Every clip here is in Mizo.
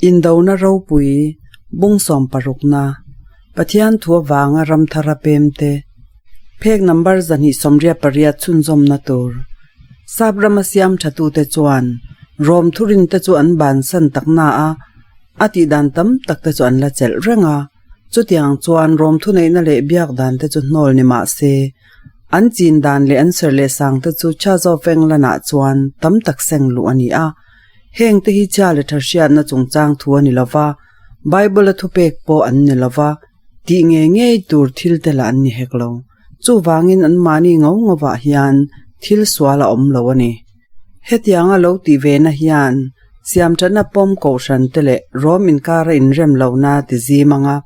Indona ropui bung sawmparukna, Pathian thu avanga ram thara pemte, phek number 288 chhunzawmna tur. Sap rama siam thatute chuan Rom thurinte chu an bansan takna a, a tihdan tam takte chu an la chelh reng a. Chutiang chuan Rom thuneihna leh biak dan te chu hnawl ni mah se, an chin dan leh an ser leh sang te chu Church of England ah chuan tam tak seng luh a ni a. Heng te hi chia leh tha hriatna chungchang thu a ni lo va, Bible a thupek pawh an ni lo va, tih ngei ngei tur thil te lah an ni hek lo. Chuvangin anmahni ngo ngovah hian thil sual a awm lo a ni. Hetianga lo tih ve na hian siamthatna pawm kohhran te leh Rom inkara inrem lohna ti zim ang a,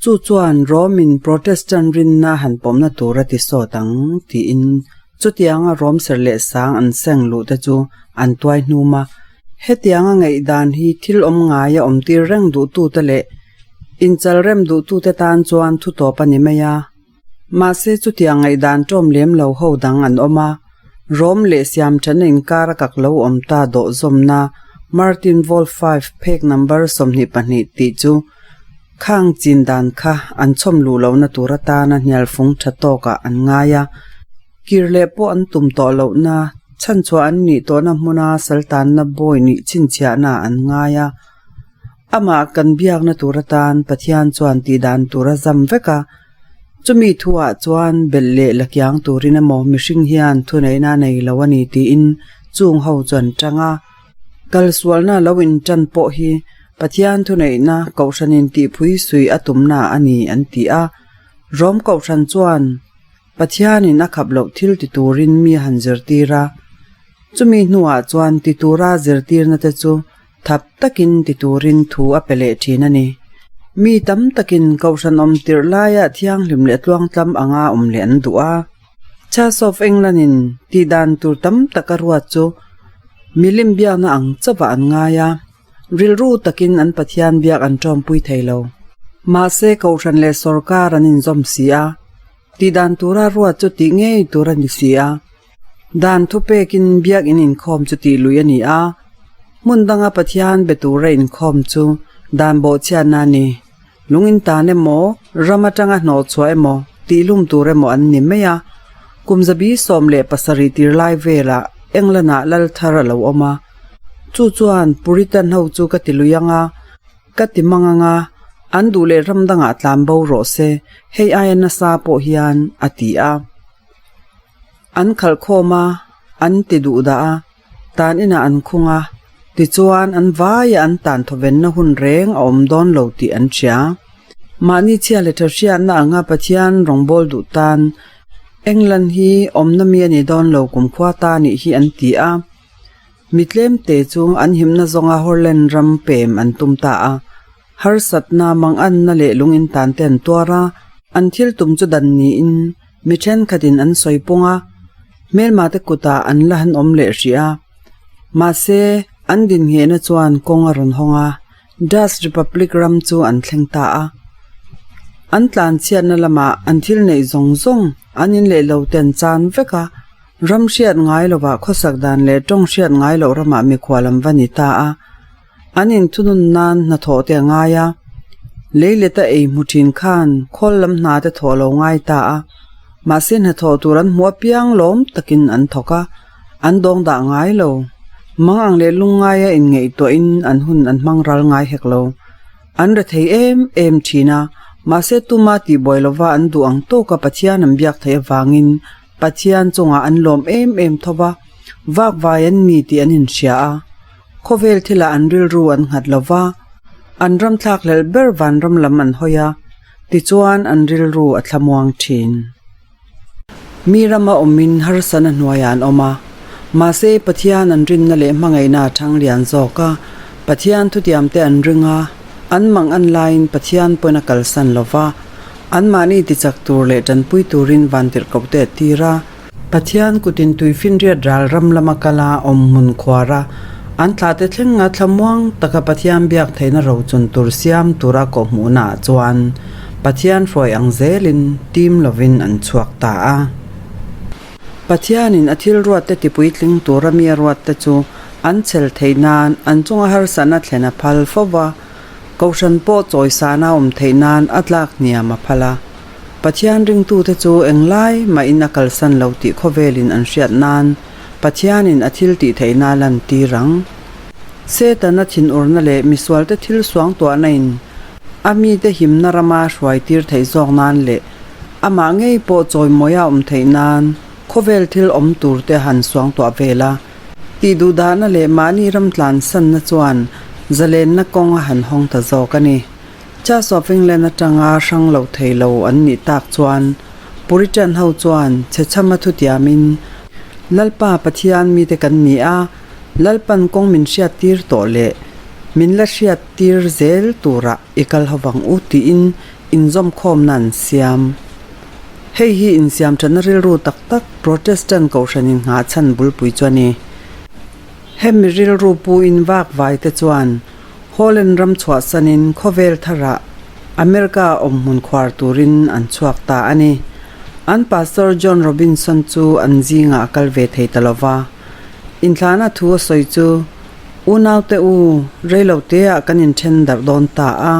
chu chuan Rom in Protestant rinna han pawmna tur a ti sawt ang tiin chutianga Rom ser leh sang an seng luh te chu an tuai hnum a. Hetianga ngaihdan hi thil awm ngaia awmtir reng duhtute leh inchalrem duhtute tan chuan thu tawp a ni mai a. Mahse chutiang ngaihdan ṭawm lem lo ho dang an awm a, Rom leh Siamṭhana inkar a kak lo awm ta dawh zawmna Martin Vol 5 phek number 22 tih chu khang chin dan kha an chhawm luh lohna tur atana hnialfung ṭha tawkah an ngai a, kir leh pawh an tum tawh lohna chhanchhuah an nih tawhna hmuna saltanna bawi nih chhinchhiahna an ngai a. Amah kan biakna tur atan Pathian chuan tihdan tur a zam vek a, chumi thuah chuan belh leh la kiang turin emaw mihring hian thuneihna a nei lo a ni tiin chung ho chu an tang a. Kalsualna lo intan pawh hi Pathian thuneihna Kohhranin tihphui suih a tumna a ni an ti a. Rom Kohhran chuan Pathianin a khap loh thil ti turin mi a han zirtir a, chumi hnuah chuan ti tura zirtirna te chu Thap takin ti turin thu a pe leh thin a ni. Mi tam takin Kohhran awm tirh laia thianghlim leh tluangtlam anga awm leh an duh a. Church of England-in tihdan tur tam tak a ruat chu milim biakna ang chauhah an ngai a, rilru takin an Pathian biak an tawmpui thei lo. Mahse Kohhran leh sawrkar an inzawm si a, tihdan tura ruat chu tih ngei tur a ni si a. Dan thupekin biakinn inkhawm chu tih lui a ni a, hmun danga Pathian be tura inkhawm chu dan bawhchhiatna a ni. Lung in tan emaw, ram atanga hnawhchhuah emaw, tihlum tur emaw an ni mai a. Kum 77 tir lai velah England-ah lal thar a lo awm a. Chu chuan Puritan ho chu ka ti lui ang a, ka ti mang ang a, an duh leh ram dangah tlan bo rawh se, hei aia nasa pawh hian, a ti a. An khalh khawm a, an ti duh dah a, tan inah an khung a, tichuan an vaia an tan thawvenna hun reng a awm dawn lo tih an hria. Mahni chhia leh tha hriatna anga Pathian rawngbâwl duh tan England hi awmna mi a ni dawn lo kumkhua ta nih hi an ti a. Mi tlemte chu an himna zawnga Horland ram pem an tum ta a. Harsatna, manganna leh lung intan te an tuar a, an thil tum chu dan niin mi thenkhatin an sawi pung a, hmelma te kutah an la han awm leh hrih a. Mahse, an dinghehna chuan kawng a rawn hawng a, Dutch Republic ram chu an thleng ta a. An tlanchhiatna lamah an thil neih zawng zawng an in leh lo te an chan vek a, ram hriat ngai lovah khawsak dan leh tawng hriat ngai loh ramah mikhual an va ni ta a. An inthunun nan hnathawh te a ngai a, leileta ei hmu thin khan khawl lam hna te thawh lo ngai ta a, mahse hnathawh tur an hmuh apiang lawm takin an thawk a, an dawng dah ngai lo. Mang ang leh lungngaia inngaihtuahin an hun an hmang ral ngai hek lo. An re thei em em thin a, mahse tuma tihbuai lova an duh ang tawka Pathian an biak theih avangin Pathian chungah an lawm em em tho va, vakvai an ni tih an inhria a. Khawvel thilah an rilru an nghat lo va, an ram thlakhlelh ber vanram lam an hawi a, tichuan an rilru a thlamuang thin. Mi rama awmin harsana hnuaiah an awm a, mahse Pathian an rinna leh hmangaihna a thang lian zawk a, Pathian thutiamte an ring a, an mang an laiin Pathian pawhin a kalsan lo va, anmahni tichak tur leh tanpui turin vantirhkohte a tir a. Pathian kutin tuifinriat ral ram lama kal a awm hmun khuar a, an thlahte thlenga thlamuang taka Pathian biak theihna rochun tur siam tura kawhhmuhnaah chuan Pathian hruai ang zelin tim lovin an chhuak ta a. Pathianin a thil ruatte tipuitling tura mi a ruatte chu An chhel theih nan an chunga harsatna thlen a phal fo va, Kohhran pawh chawisana awm theih nan a tlak hniam a phal a. Pathian ringtute chu englai mahin a kalsan lo tih khawvelin an hriat nan Pathianin a thil tih theihna a lantir ang. Setana thinurna leh misualte thil suangtuahna in a mite himna rama hruaitir theih zawk nan leh amah ngei pawh chawimawia awm theih nan khawvel thil awm turte han suangtuah vel a. Tih duhdahna leh mahni ram tlansanna chuan zalenna kawng a han hawng ta zawk a ni. Church of England atanga hrang lo thei lo an nih tak chuan Puritan ho chuan chhechhama thutiamin Lalpa Pathian mite kan ni a, Lalpan kawng min hriattir tawh leh min la hriattir zel turah i kal ho vang u tiin inzawmkhawmna an siam. Hei hi insiam thatna rilru tak tak Protestant kohhran inngahchhan bulpui chu a ni. Hemi rilru puin vak vai te chuan Holland ram chhuahsanin khawvel tharah America awmhmun khuar turin an chhuak ta a ni. An Pastor John Robinson chu an zingah a kal ve thei ta lova. Inthlahna thu a sawi chu, Unaute u, reiloteah kan inthen darh dawn ta a.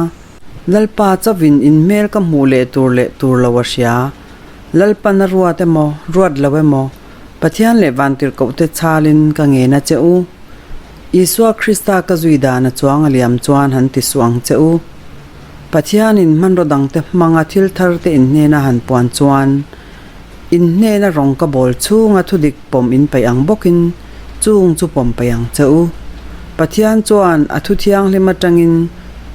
Lalpa chauhin in hmel ka hmuh leh tur leh tur lo a hria. Lalpan a ruat emaw, ruat lo emaw, Pathian leh Vantirhkohte chhalin ka ngen a che u. Isua Krista ka zui dan a chuang a liam chuan han ti suh ang che u. Pathianin hmanraw dangte hmanga thil tharte in hnena han puan chuan, in hnena rawng ka bawl chhunga thudik pawm in paih ang bawkin chung chu pawm paih ang che u. Pathian chuan a thu thianghlim atangin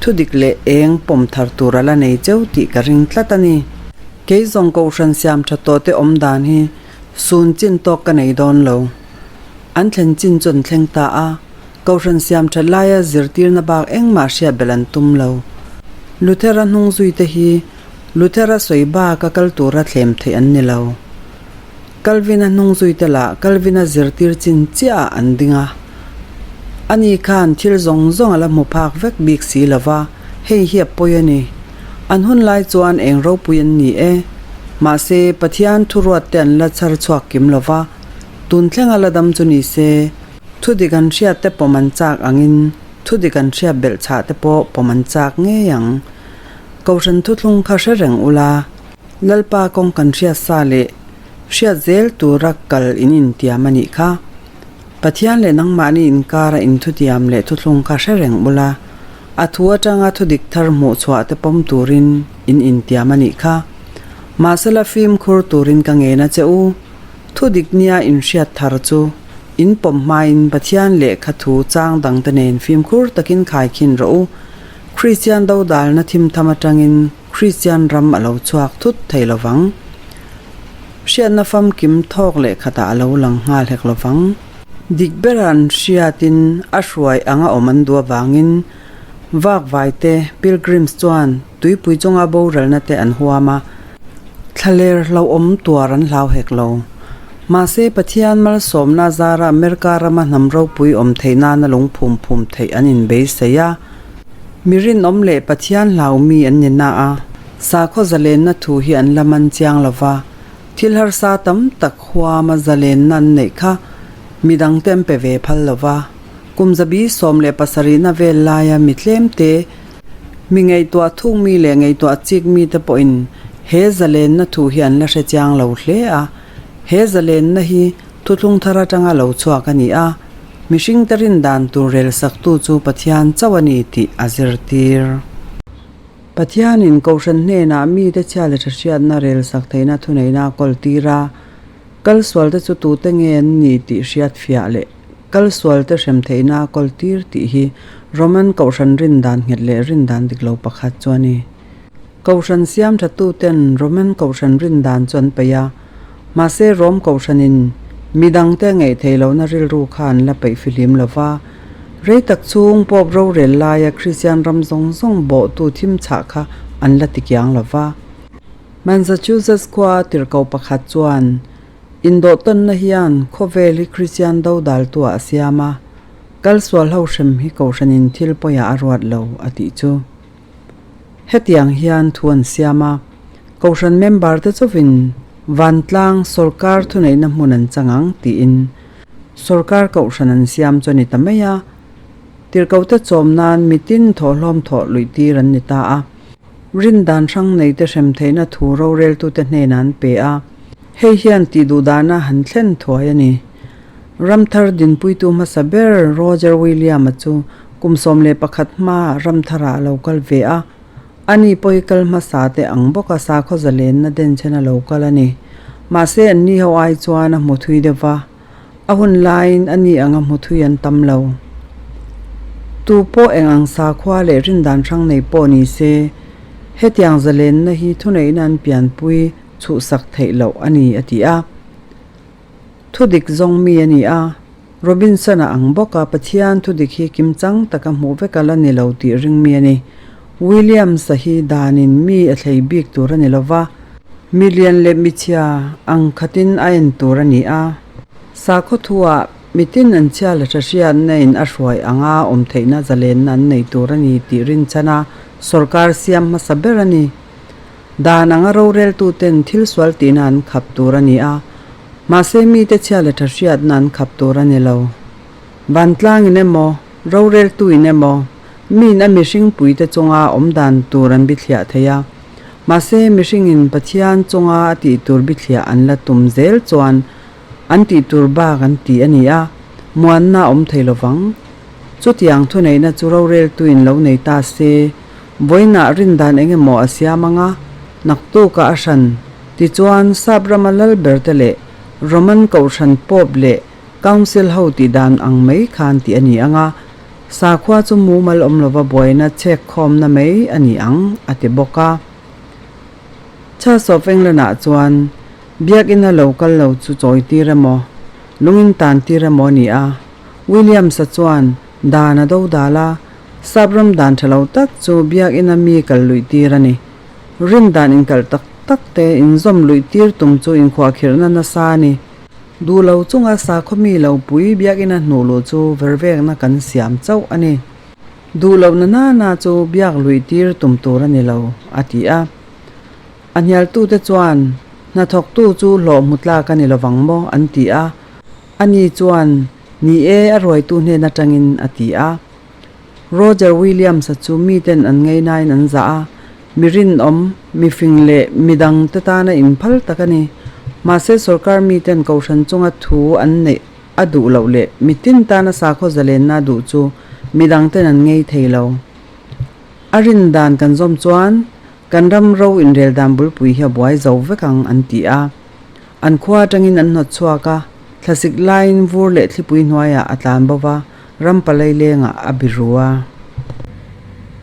thudik leh eng pawm thar tur a la nei cheu tih ka ring tlat a ni. Kei zawng kohhran siam tha tawh te awm dan hi sun chin tawk ka nei dawn lo. An thlen chin chu an thleng ta a, kohhran siam that laia zirtirna bak engmah hriat belh an tum lo. Luthera hnung zui te hi Luthera sawi baka kal tura thlem theih an ni lo. Calvin-a hnung zui te lah Calvin-a zirtir chin chiah ah an ding a. Ani khan thil zawng zawng a la hmu phak vek bik si lo va, hei hi a pawi a ni. An hun lai chuan eng ropui an ni e. Mahse, Pathian thuruat te an la chhar chhuak kim lo va, tun thleng a la dam chu ni se, thu dik an hriat te pawm an chak angin thu dik an hriat belh chhah te pawh pawm an chak ngei ang. Kohhran thuthlung kha hre reng ula. Lalpa kawng kan hriat sa leh hriat zel tura kal in intiam a nih kha. Pathian leh nangmahni inkara inthutiam leh thuthlung kha hre reng ula, a thu atanga thudik thar hmuh chhuah te pawm turin in intiam a nih kha. Mahsela fimkhur turin ka ngen a che u, thudik nia inhriat thar chu in pawm hmain Pathian lehkha thu chang dangte nen fimkhur takin khaikhin rawh u. Kristian dodalna thimtham atangin Kristian ram a lo chhuak thut thei lo vang. Hriatna famkim thawk leh khatah a lo lang nghal hek lo vang. Dik bera an hriatin a hruai anga awm an duh avangin vakvaite, pilgrims, chuan tuipui chunga boralna te an huam a, thlaler hlauhawm tuar an hlau hek lo. Mahse, Pathian malsawmna zara America rama hnam ropui awm theih nana lungphum phum theih an inbeisei a. Mi rinawm leh Pathian hlaumi an ni na a, sakhaw zalenna thu hi an la man chiang lo va, thil harsa tam tak huama zalenna an neih kha mi dangte an pe ve phal lo va. Kum zabi 17na vel laia mi tlemte, mi ngaihtuah thukmi leh ngaihtuah chikmi te pawhin he zalenna thu hi an la hre chiang lo hle a, he zalenna hi thuthlung thar atanga lo chhuak a ni a. Mihringte rin dan tur rel saktu chu Pathian chauh a ni tih a zirtir. Pathianin Kohhran hnenah mite chhia leh tha hriatna rel sak theihna thuneihna a kawl tir a, kal sualte chu tute nge an ni tih hriat fiah leh kal sualte hrem theihna a kawl tir tih hi Roman Kohhran rin dan nghet leh rin dan dik lo pakhat chu a ni. Kohhran siam thatuten Roman Kohhran rin dan chu an peih a. Mahse, Rom Kohhranin mi dangte a ngeih theih lohna rilru kha an la peih fihlim lo va. Rei tak chhung Pope rorel laia Kristian ram zawng zawng bawhtu thim chhah kha an la tikiang lo va. Massachusetts khua tirhkoh pakhat chuan, Indawhtawnna hian khawvel hi Kristian dodaltuah a siam a, kalsual ho hrem hi Kohhranin thil pawiah a ruat lo, a tih chu. Hetiang hian thu an siam a, Kohhran member te chauhin vantlang sawrkar thuneihna hmun an chang ang tiin. Sorkar kohhran an siam chu a ni ta mai a. Tirhkohte chawm nan mitin thawhhlawm thawh luih tir an ni ta a. Rin dan hrang neite hrem theihna thu roreltute hnenah an pe a. Hei hian tih duh dana han thlen thuai a ni. Ramthar dinpuitu hmasa ber Roger William-a chu kum 11 hmaah Ramtharah a lo kal ve a. Ani pawh hi kal hmasa te ang bawka sakhaw zalenna denchhen a lo kal a ni. Mahse anni ho ai chuan a hmu thui deuh va, a hun laiin ani anga hmu thui an tam lo. Tu pawh eng ang sakhua leh rindan hrang nei pawh ni se, hetiang zalenna hi thuneihna an pianpui chhuhsak theih loh a ni a ti a. Thudik zawng mi a ni a, Robinson-a ang bawka Pathian thudik hi kimchang taka hmuh vek a la ni lo tih ring mi a ni. Williams-a hi danin mi a thlei bik tur a ni lo va, mi lian leh mi chhia ang khatin a en tur a ni a. Sakhaw thu-ah mitin an chhia la tha hriatna in a hruai anga awm theihna zalenna an nei tur a ni tih rinchhan a sawrkar siam hmasa ber a ni. Dan anga roreltuten thil sual tihna an khap tur a ni a, mahse mite chhia leh tha hriatna an khap tur a ni lo. Vantlangin emaw, roreltuin emaw, miin a mihring puite chunga awm dan tur an bithliah thei a, mahse mihringin Pathian chunga a tih tur bithliah an la tum zel chuan an tih tur bak an ti a ni a, muanna a awm thei lovang. Chutiang thuneihna chu roreltuin lo nei ta se, Vawiinah rindan eng emaw a siam ang a, naktukah a hran. Tichuan, Sap rama lal berte leh Roman Kohhran Pope leh Council ho tih dan ang mai khan tih a ni ang a, sakhua chu mumal awm lova buaina chhek khawmna mai a ni ang, a ti bawk a. Church of England-ah chuan Biakina lo kal lo chu chawi tir emaw, lungin tan tir emaw a ni a. Williams-a chuan dan a dodal a, Sapram dan tha lo tak chu biakina mi kal luih tir a ni. Rin dan inkalh tak tak te inzawm luih tir tum chu inkhuahkhirhna nasa a ni. Duh lo chunga sakhaw mi lo pui biakina hnuh luh chu vervekna kan siam chauh a ni. Duh lohna nana chu biak luih tir tum tur a ni lo, a ti a. A hnialtute chuan, Hnathawktu chu hlawh hmu tlak a ni lovang maw? an ti a. Ani chuan, Ni e, a ruaitu hnen atangin, a ti a. Roger Williams-a chu miten an ngeinain an zah a, mi rinawm, mi fing leh mi dangte tana inphal tak a ni. Mahse sorkar miten kohhran chunga thu an neih a duh loh leh mitin tana sakhaw zalenna a duh chu mi dangten an ngei thei lo. A rin dan kan zawm chuan kan ram ro inrel dan bulpui hi a buai zo vek ang an ti a. An khua atangin an hnawt chhuak a, thlasik laiin vur leh thlipui hnuaiah a tlan bo va, Ram palai lengah a biru a.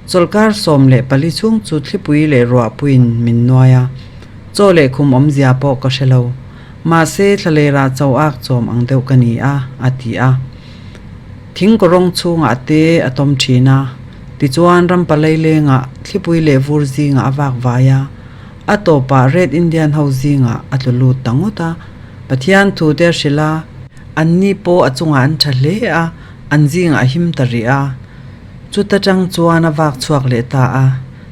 Chawlhkar 14 chhung chu thlipui leh ruahpuiin min nuai a, chaw leh khum awmzia pawh ka hre lo. Mahse, thlalerah cho ak chawm ang deuh ka ni a, a ti a. Thing kawrawng chhungah te a tawm thin a, tichuan ram palai lengah thlipui leh vur zingah a vak vai a, a tawpah Red Indian ho zingah a tlu lut ta ngawt a. Pathian thu te a hrilh a. Anni pawh a chungah an tha hle a, an zingah a him ta rih a. Chuta tang chuan a vak chhuak leh ta a,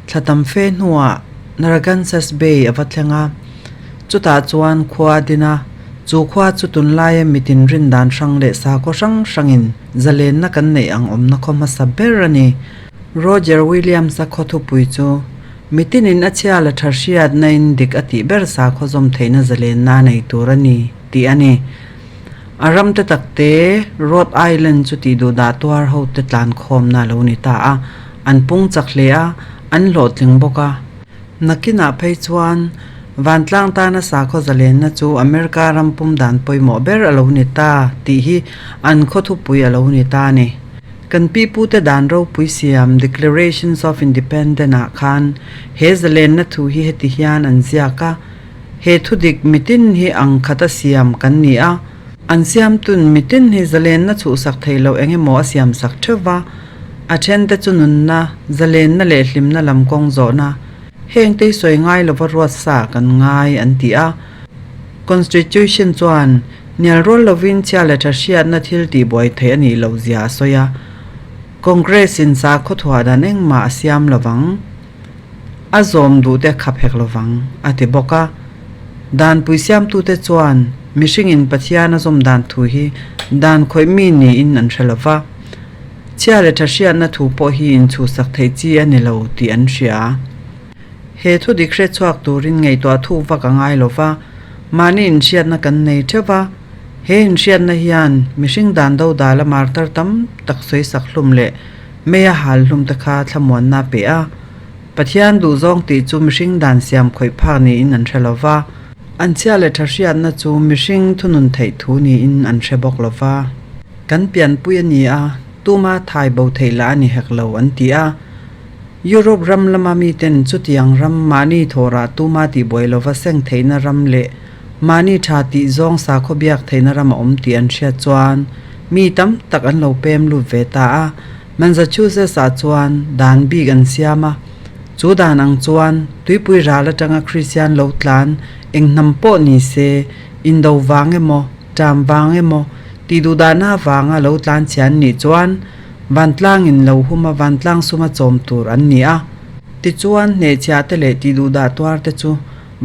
thla tam fe hnuah Narragansett Bay a va thleng a. Chutah chuan khua a din a, chu khua chu tunlaia mitin rin dan hrang leh sakhaw hrang hrangin zalenna kan neih ang awmna khaw hmasa ber a ni. Roger Williams-a khaw thupui chu Mitinin a chhia la tha hriatnain dik a tih ber sakhaw zawm theihna zalenna a nei tur a ni tih a ni. A ram te tak te Rhode Island chu tih duh dah tuar ho te tlan khawmna a lo ni ta a, an pung chak hle a, an hlawhtling bawk a. Nakinah phei chuan vantlang tana sakhaw zalenna chu America ram pum dan pawimawh ber a lo ni ta tih hi an khaw thupui a lo ni ta a ni. Kan pipute dan ropui siam Declarations of Independence ah khan he zalenna thu hi heti hian an ziak a, He thudik mitin hi ang khata siam kan ni a, an siamtun mitin hi zalenna chhuhsak thei loh eng emaw a siamsak theuh va, a thente chu nunna, zalenna leh hlimna lam kawng zawhna, hengte hi sawi ngai lova ruat sa kan ngai an ti a. Constitution chuan nial rual lovin chhia leh tha hriatna thil tihbuai theih a nih loh zia a sawi a, Congress-in sakhaw thuah dan engmah a siam lovang. A zawm duh te khap hek lovang, a ti bawk a. Danpui siamtute chuan Mihringin Pathian a zawm dan thu hi dan khawih mi niin an hre lo va. Chhia leh tha hriatna thu pawh hi inchhuhsak theih chi a ni lo tih an hria. He thu dik hre chhuak turin ngaihtuah thuk vak a ngai lo va, mahni inhriatna kan nei theuh va. He inhriatna hian mihring dan dodal a martar tam tak sawisak hlum leh mei a hal hlum te kha thlamuanna a pe a. Pathian duhzawng tih chu mihring dan siam khawih phak niin an hre lo va. An chhia leh tha hriatna chu mihring thunun theih thu niin an hre bawk lo va. Kan pianpui a ni a, tuma thai bo theih lah a ni hek lo an ti a. Europe ram lama miten chutiang ram mahni thawhrah tuma tihbuai lova seng theihna ram leh mahni tha tih zawng sakhaw biak theihna ram a awm tih an hriat chuan mi tam tak an lo pem lut ve ta a. Massachusetts-ah chuan dan bik an siam a, chu dan ang chuan tuipui ral atanga Kristian lo tlan eng hnam pawh ni se, indo vang emaw, ṭam vang emaw, tih duhdahna avanga lo tlan chhia an nih chuan vantlangin lo huma vantlang suma chawm tur an ni a. Tichuan, hnehchhiahte leh tih duhdah tuarte chu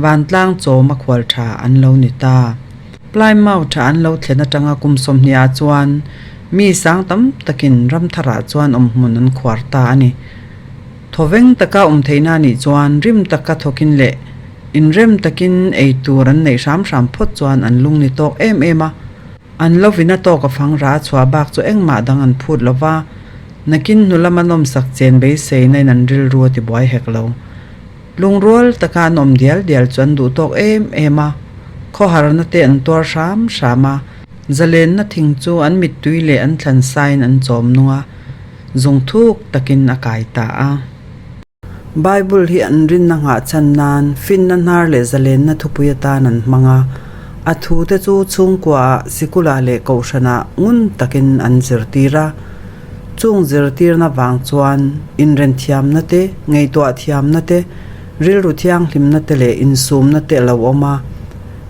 vantlang chawma khual ṭha an lo ni ta. Plymouth-a an lo thlen atanga kum 20 ah chuan mi sang tam takin ram tharah chuan awmhmun an khuar ta a ni. Thawveng taka awm theihna anih chuan rim taka thawkin leh inrem takin ei tur an neih hram hram phawt chuan an lung ni tawk em em a. An lovin a tawk a fang rah a chhuah bak chu engmah dang an phut lo va, nakin hnu lama nawmsak chen beiseina in an rilru a tibuai hek lo. Lungrual taka an awm dial dial chu an duh tawk em em a, khawharna te an tuar hram hram a, zalenna thing chu an mittui leh an thlan sain an chawm nung a, zung thuk takin a kai ta a. Bible hi an rinna nghah chhan nan finna hnar leh zalenna thupui atan an hmang a, a thute chu chhungkuaah, sikulah leh kohhranah ngun takin an zirtir a. Chung zirtirna vang chuan inrenthiamna te, ngaihtuah thiamna te, rilru thianghlimna te leh insumna te a lo awm a.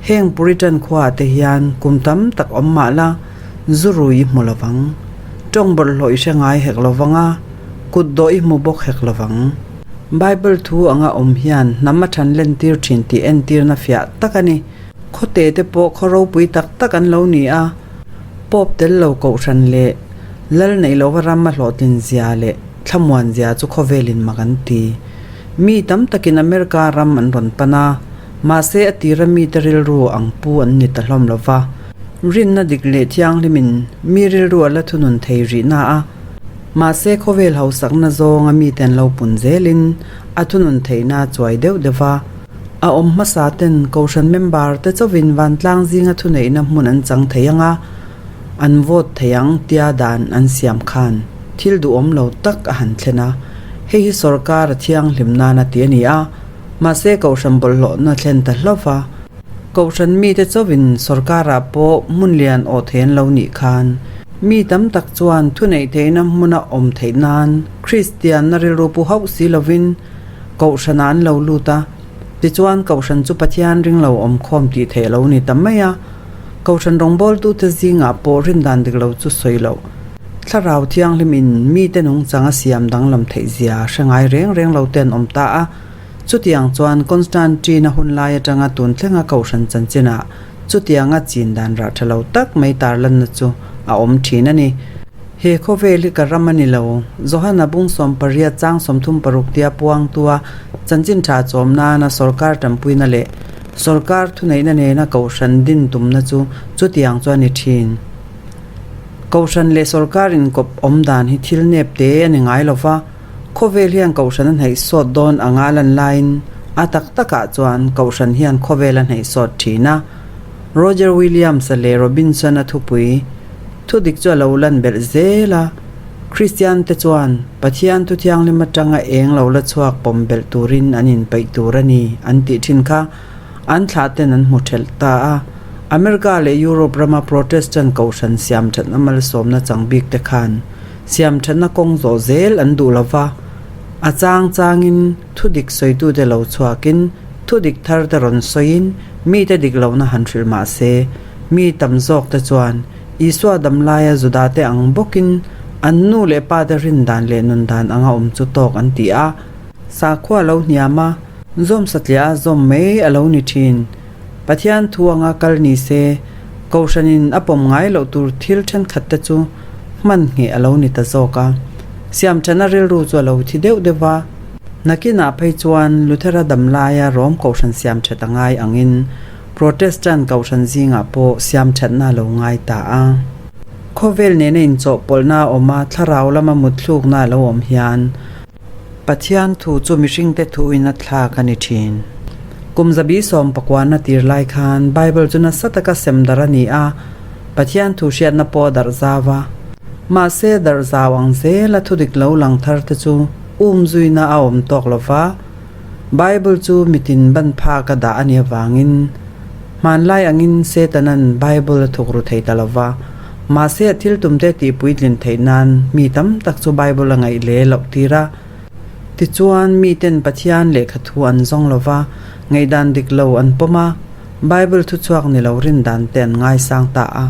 Heng Puritan khuaah te hian kum tam tak awm mah la, zu rui i hmu lo vang. Tawng bawlhhlawh i hre ngai hek lo vang a, kut dawh i hmu bawk hek lo vang. Bible thu anga awm hian hnam a than lentir thin tih entirna fiah tak a ni. Khawte te pawh khaw ropui tak tak an lo ni a, Pope tel lo kohhran leh Lal neih lova ram a hlawhtlin zia leh thlamuan zia chu khawvelin mak an ti. Mi tam takin America ram an rawn pan a, mahse a tira mite rilru ang pu an ni ta hlawm lo va. Rinna dik leh thianghlimin mi rilru a la thunun thei rih na a, mahse khawvel hausakna zawnga mite an lo pun zelin a thunun theihna a chuai deuh deuh va. A awm hmasa ten Kohhran member te chauhin vantlang zinga thuneihna hmun an chang thei ang a, an vote thei ang tia dan an siam khan thil duhawm lo tak a han thlen a, hei hi sorkar a thianghlim nana ti a ni a, mahse Kohhran bawlhhlawhna thlen ta hlauh va, Kohhran mite chauhin sorkarah pawh hmun lian awh thei an lo nih khan mi tam tak chuan thuneih theihna hmuna awm theih nan Kristianna rilru pu hauh si lovin Kohhranah an lo lut a, tichuan Kohhran chu Pathian ringlo awmkhawm tih theih a lo ni ta mai a. Kohhran rawngbawltute zingah pawh rindan dik lo chu sawi loh. Thlarau Thianghlim in mite nungchang a siam danglam theih zia hre ngai reng reng lo te an awm ta a. Chutiang chuan Constantine a hun lai atanga tun thlenga Kohhran chanchinah chutianga chin dan rah tha lo tak mai tarlanna chu a awm thin a ni. He khawvel hi ka ram a ni lo. Johana bung 18 chang 36 tia puangtua chanchin tha chawm nana sorkar tanpuina leh Sorkar thuneihna nena Kohhran din tumna chu chutiang chu a ni thin. Kohhran leh sorkar inkawp awm dan hi thil nep te a ni ngai lo va, khawvel hian Kohhran a hnaih sawt dawn anga a lan laiin a tak takah chuan Kohhran hian khawvel a hnaih sawt thin a. Roger Williams-a leh Robinson-a thupui thudik chu a lo lan belh zel a. Kristian te chuan Pathian thu thianghlim atanga eng lo la chhuak pawm belh turin an inpeih tur a ni an tih thin kha an thlah ten an hmu thelh ta a. America leh Europe rama Protestant kohhran siam thatna malsawmna chang bik te khan siam thatna kawng zawh zel an duh lo va, a chang changin thudik sawitute lo chhuakin thudik thar te rawn sawiin mite dik lohna han hrilh mah se mi tam zawk te chuan Isua damlaia Judate ang bawkin an nu leh pate rin dan leh nun dan anga awm chu tawk an ti a. Sakhua lo hniam a, zawm satliah a zawm mai a lo ni thin. Pathian thu anga kal ni se, Kohhranin a pawm ngai loh tur thil thenkhatte chu hman ngheh a lo ni ta zawk a. Siamthana rilru chu a lo thi deuh deuh va. Nakinah phei chuan Luthera dam laia Rom Kohhran siamthat a ngai angin Protestant Kohhran zingah pawh siamthatna a lo ngai ta a. Khawvel nena inchawhpawlhna a awm a, thlarau lama mutthlukna a lo awm hian Pathian thu chu mihringte thuin a thlak a ni thin. Kum zabi sawmpakuana tir lai khan Bible chu nasa taka sem darh a ni a, Pathian thu hriatna pawh a darh zau a. Mahse, darh zau ang zela thu dik lo lang thar te chu um zuina a awm tawk lo va, Bible chu mitin ban phak a dah a nih avangin hmanlai angin Setanan Bible a thuk ru thei ta lo va. Mahse, a thil tumte tih puitlin theih nan mi tam tak chu Bible a ngaih leh loh tir a. Tichuan, miten Pathian lehkha thu an zawng lo va, ngaihdan dik lo an pawm a, Bible thuchhuak ni lo rin dan te an ngaisang ta a.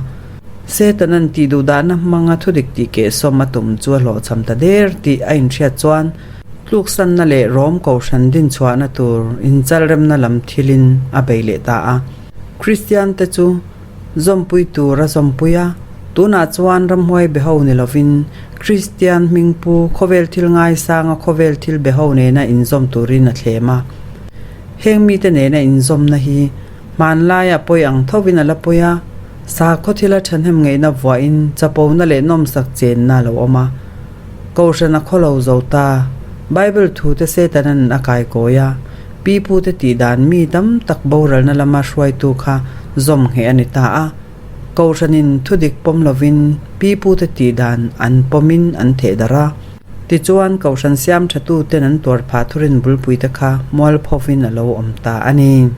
Setanan tih duhdahna hmanga thudik tih kehsawm a tum chu a hlawhchham ta der tih a inhriat chuan tluksanna leh Rom kohhran dinchhuahna tur inchalremna lam thilin a bei leh ta a. Kristiante chu Zawmpui tur a zawmpui a, tunah chuan ramhuai beho ni lovin Kristian hmingpu khawvel thil ngaisanga khawvel thil beho nena inzawm turin a thlem a. Heng mite nena inzawmna hi hmanlaia pawi ang thovin a la pawi a, sakhaw thila thahnem ngeihna vuahin chapona leh nawmsak chenna a lo awm a. Kohhran a khawlo zo ta, Bible thute Setanan a kaikawi a, Pipute tih dan mi tam tak boralna lama hruaitu kha zawm ngheh a ni ta a. Kohhranin thudik pawm lovin pipute tih dan an pawmin an theh darh a. Tichuan, Kohhran siam thatuten an tuar phah thurin bulpuite kha mualphovin a lo awm ta a ni.